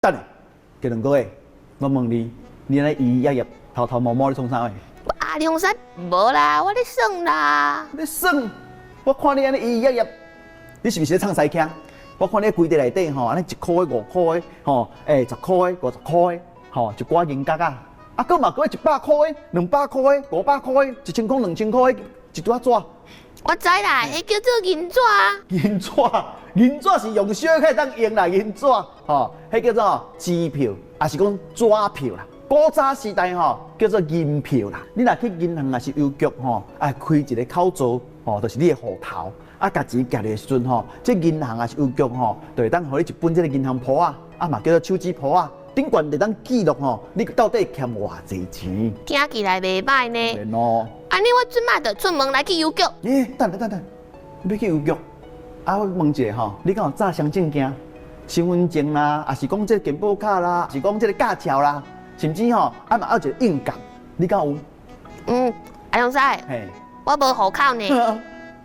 等下，傑倫哥，我問你，你按呢咿咿呀呀、偷偷摸摸咧創啥貨？阿龍山無啦，我咧耍啦。你耍？我看你按呢咿咿呀呀，你是毋是咧藏私錢？我看你規袋內底吼，按呢一箍的、五箍的，吼，欸，10箍的、50箍的，吼，一寡銀角仔，啊，閣嘛閣100箍的、200箍的、500箍的、1000箍、2000箍的，一堆紙。我知啦，彼叫做銀紙啊。銀紙，銀紙是用燒才會當用啦，銀紙，吼，彼叫做支票，抑是講紙票啦。古早時代吼，叫做銀票啦。你若去銀行抑是郵局吼，啊，開一个口座，吼，就是你的戶頭。啊，共錢寄的時陣吼，這銀行抑是郵局吼，就會當予你一本這个銀行簿仔，啊嘛叫做手指簿仔，頂懸就會當記錄吼，你到底欠偌濟錢。聽起來袂䆀呢。咯。按呢我這馬就出門來去郵局。欸，等等等等，你欲去郵局？啊，我問一下吼，你敢有詐雙證件、身份證啦，抑是講這个健保卡啦，抑是講這个駕照啦，甚至吼，啊嘛愛一个印鑑，你敢有？嗯，阿勇師，我無戶口呢。